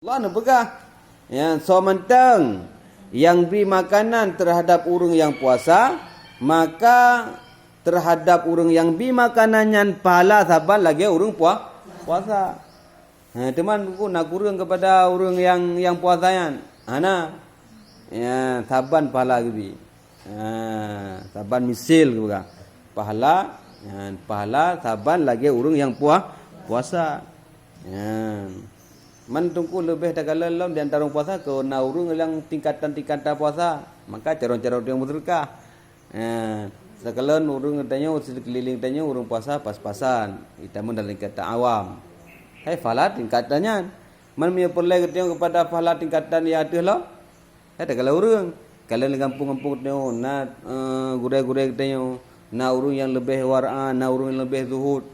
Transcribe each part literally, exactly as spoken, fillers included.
Allah neupeugah, ya, soe mantong nyang bri makanan terhadap ureuëng nyang puasa, maka terhadap ureuëng nyang bri makanan nyan pahala saban lagée ureuëng pua-, puasa. Ha, teuma na kureueng kepada ureuëng nyang, nyang puasa nyan? Hana. Ya, saban pahala geubi. Ha, saban misil geupeugah. Pahala, ya, pahala saban lagée ureuëng nyang pua-, puasa. Ya. Man teungku leubeh takalon lom di antara ureuëng puasa keu na ureuëng nyang tingkatan-tingkatan puasa, maka carông-carông nyang beuseudeukah. Eh, takalon ureuëng tanyoe, sikeulileng tanyoe ureuëng puasa pas-pasan, itamong dalam tingkatan awam. Hai pahala tingkatan nyan. Man meunyoe peureulée geutanyoe kepada pahala tingkatan nyang ateueh lom, hai takalon ureuëng. Kalon di gampông-gampông tanyoe na, eh, gurée-gurée tanyoe, na ureuëng nyang leubeh wara, na ureuëng nyang leubeh zuhud.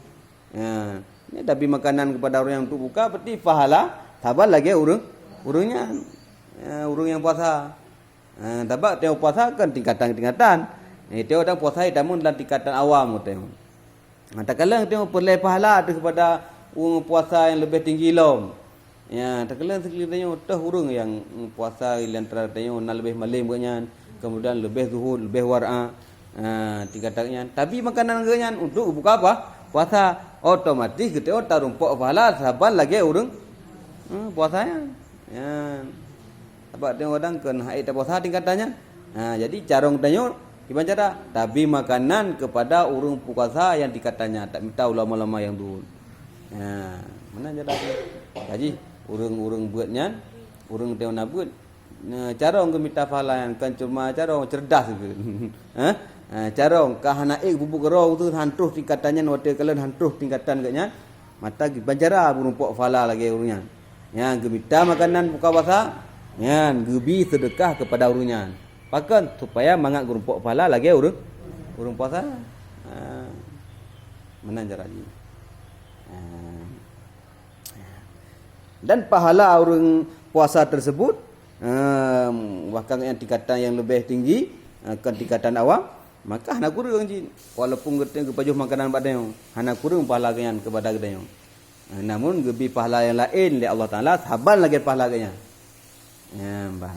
Ya, nyan tabri makanan kepada ureuëng nyang untuk buka, berarti pahala saban lagée ureuëng, ureuëng nyan. Ya, ureuëng nyang puasa. Ha, sabab tanyoe puasa kan tingkatan-tingkatan. Eh, tanyoe dan puasa itamong dalam tingkatan awam tanyoe. Ha, takalon tanyoe peureulée pahala teuh kepada ureuëng puasa nyang leubeh tinggi lom. Ya, takalon sikeulileng tanyoe toh ureuëng nyang puasa di antara tanyoe na leubeh malem geuh nyan, kemudian leubeh zuhud, leubeh wara. Ha, tingkatan nyan. Tabri makanan geuh nyan untuk buka apa? Puasa. Otomatis geutanyoe tarumpok pahala saban lagée ureuëng, hmm, puasa nyan. Ya. Sabab tanyoe kadang keu hana ék tapuasa tingkatan nyan. Ha, jadi carông tanyoe kiban cara? Tabri makanan kepada ureuëng puasa nyang tingkatan nyan, tamita ulama-ulama nyang duun. Ha, meunan cara tu. Jadi ureuëng-ureuëng beuet nyan, ureuëng tanyoe na beuet, nah, carông geumita pahala nyan kon cuma carông cerdas geuh. Ha? Ha, carông ka hana ék bubu keudroe tu han troh tingkatan nyan, watée kalon han troh tingkatan geuh nyan. Mata geubancara meurumpok pahala lagée ureuëng nyan. Nyang geumita makanan buka puasa, nyan geubi seudeukah kepada ureuëng nyan. Pakon? Supaya mangat geurumpok pahala lagée ureuëng, ureuëng puasa. Ha. Meunan cara jih. Ha. Dan pahala ureuëng puasa tersebut, ha, bahkan nyang tingkatan nyang leubeh tinggi, ha, kon tingkatan awam, maka hana kureueng jih. Walaupun geutanyoe geupajoh makanan bak tanyoe, hana kureueng pahala geuh nyan kepada geutanyoe. Ha, namun geubi pahala nyang laén lé Allah Taala saban lagée pahala geuh nyan. Ya, bah.